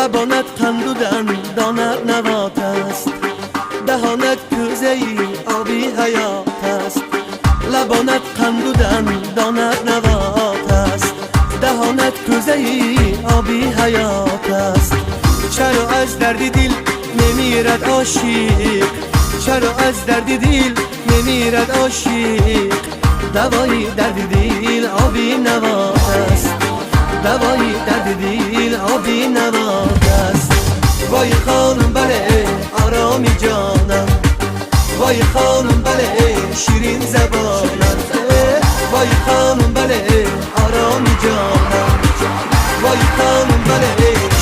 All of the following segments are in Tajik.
Лабонат қанду дандонат навот аст, даҳонат кӯзаи оби ҳаёт аст. Лабонат қанду дандонат навот аст, даҳонат кӯзаи оби ҳаёт аст. Чаро аз дарди дил мемирад ошиқ? Чаро аз дарди дил мемирад ошиқ? Давои дарди дил оби навот аст, давои дарди дил оби навот аст. Вой хонум, бале, ороми ҷонам, вой хонум, бале, ширин забонам, вой хонум, бале, ороми ҷонам, вой хонум, бале,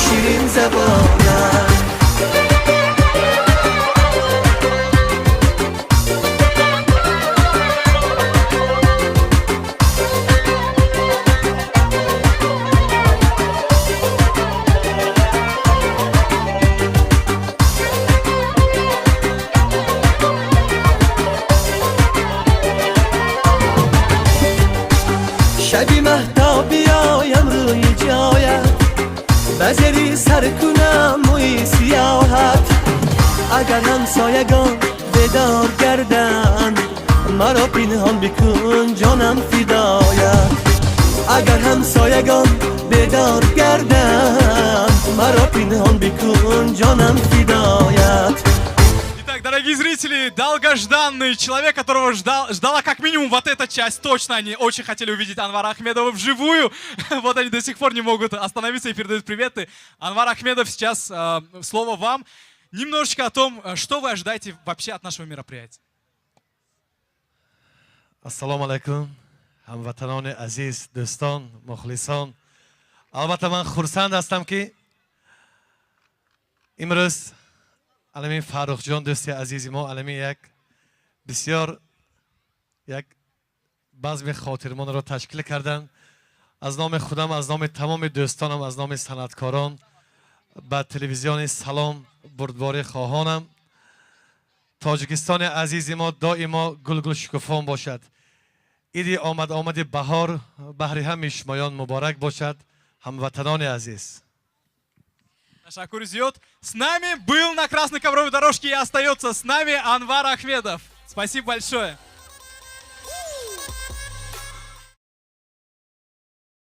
ширин забонам. Шаби маҳтоб биёям рӯи ҷоят, ба зери сар кунам мӯи сиёҳат. Агар ҳамсоягон бедор гарданд, маро пинҳон бикун, ҷонам фидоят. Агар ҳамсоягон бедор гарданд, маро пинҳон бикун, ҷонам фидоят. Итак, дорогие зрители, долгожданный человек, которого ждала как минимум вот эта часть, точно они очень хотели увидеть Анвара Ахмедова вживую. Вот они до сих пор не могут остановиться и передают приветы. Анвар Ахмедов, сейчас слово вам. Немножечко о том, что вы ожидаете вообще от нашего мероприятия. Ассалому алайкум, ҳамватанони азиз, дӯстон, мухлисон. Албатта, ман хурсанд ҳастам, ки имрӯз алами Фаррухҷон, дӯсти азизи мо, алами як бисёр як базми хотирмонро ташкил карданд. Аз номи худам, аз номи тамоми дӯстонам, аз номи санъаткорон ба телевизиони Салом бурдборӣ хоҳонам. Тоҷикистони азизи мо доимо гулгул шукуфон бошад. Иди омад омади баҳор баҳри ҳамаи шумоён муборак бошад, ҳамватанони азиз. Ташаккури зиёд. С нами был на красной ковровой дорожке и остается с нами Анвар Ахмедов. Спасибо большое.